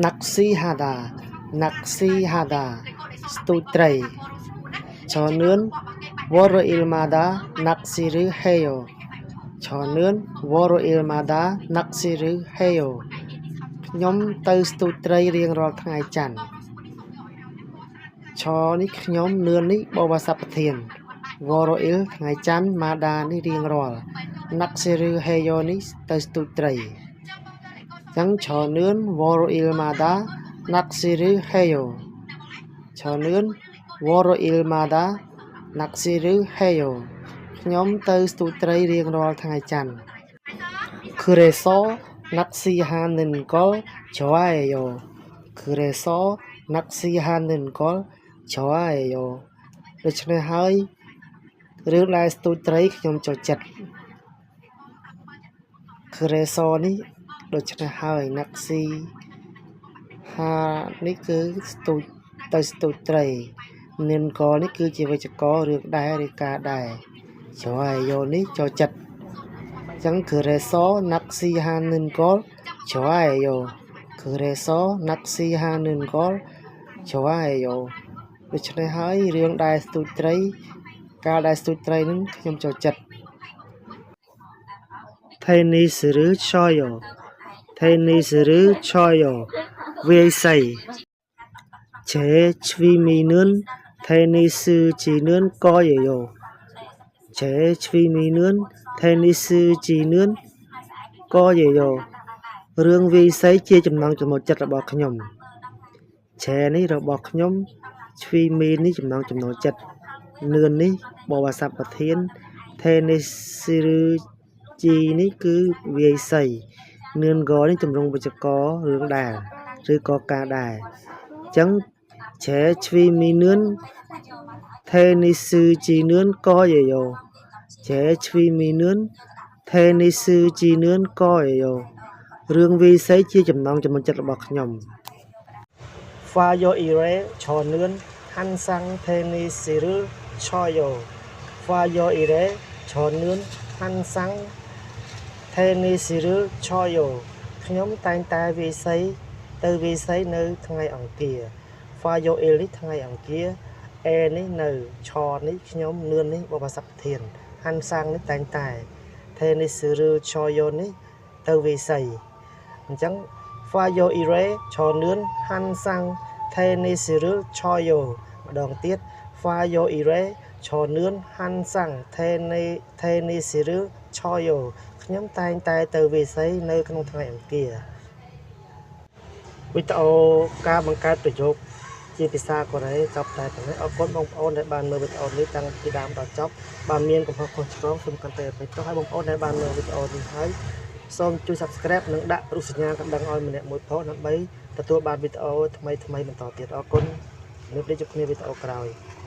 낚시하다 낚시하다 ស្ទូចត្រី 저는 월요일마다 낚시를 해요. 저는 월요일마다 낚시를 해요. ខ្ញុំទៅស្ទូចត្រីរៀងរាល់ថ្ងៃច័ន្ទ 저 នេះខ្ញុំ 는 នេះបវសព្វធាន 월요일 ថ្ងៃច័ន្ទ 마다 នេះរៀងរាល់ 낚시를 해요 នេះទៅស្ទូចត្រីអញ្ចឹង 저는 월요일마다 낚시를 해요. 저는 월요일마다 낚시를 해요. ខ្ញុំទៅស្ទូចត្រីរៀងរាល់ថ្ងៃច័ន្ទ 그래서 낚시하는 걸 좋아해요. 그래서 낚시하는 걸 좋아해요. ដូច្នេះហើយរឿងដែលស្ទូចត្រីខ្ញុំចូលចិត្ត 그래서 នេះដូច្នេះហើយ 낚시 하 នេះគឺស្ទូចទៅស្ទូចត្រី 는 걸 នេះគឺជាវេយ្យាករណ៍រឿងដែរឬការដែរ 좋아해요 នេះចូលចិត្តអញ្ចឹង 그래서 낚시하는 걸 좋아해요. 그래서 낚시하는 걸 좋아해요. ដូច្នេះហើយរឿងដែលស្ទូចត្រី ការដែលស្ទូចត្រីនឹងខ្ញុំចូលចិត្ត 테니스를 쳐요. 테니스를 쳐요. វាយសី 제 취미는 테니스 치는 거예요. 제 취미는 테니스 치는 거예요. រឿងវាយសីជាចំណង់ចំណូលចិត្តរបស់ខ្ញុំ 제 នេះរបស់ខ្ញុំ 취미 នេះចំណង់ចំណូលចិត្ត 는 នេះបវសព្វធាន 테니스를 치 នេះគឺវាយសី 는 거 នេះទម្រង់វេយ្យាករណ៍រឿងដែលឬក៏ការដែរអញ្ចឹង 제 취미는 테니스 치는 거예요. 제 취미는 테니스 치는 거예요. រឿងវាយសីជាចំណង់ចំណូលចិត្តរបស់ខ្ញុំ 화요일에 저는 항상 테니스를 쳐요. 화요일에 저는 항상 테니스를 쳐요. ខ្ញុំតែងតែវាយសីទៅវាយសីនៅថ្ងៃអង្គារ 화요일 នេះថ្ងៃអង្គារ 에 នេះនៅ 저 នេះខ្ញុំ 는 នេះបបសព្វធាន 항상 នេះតែងតែ 테니스를 쳐요 នេះទៅវាយសីអញ្ចឹង 화요일에 저는 항상 테니스를 쳐요. ម្ដងទៀត 화요일에 저는 항상 테니스를 쳐요. ខ្ញុំតែងតែទៅវាយសីនៅក្នុងថ្ងៃអង្គារវីដេអូការបង្កើតប្រយោគជាភាសាកូរ៉េចប់តែប៉ុណ្ណេះអរគុណបងប្អូនដែលបានមើលវីដេអូនេះតាំងពីដើមដល់ចប់បើមានកំហុសខុសឆ្គងសូមកាន់តែអភ័យទោសហើយបងប្អូនដែលបានមើលវីដេអូនេះហើយសូមជួយ Subscribe និងដាក់រូបសញ្ញាកណ្ដឹងឲ្យម្នាក់មួយផងដើម្បីទទួលបានវីដេអូថ្មីៗបន្តទៀតអរគុណជំរាបលាជួបគ្នាវីដេអូក្រោយ។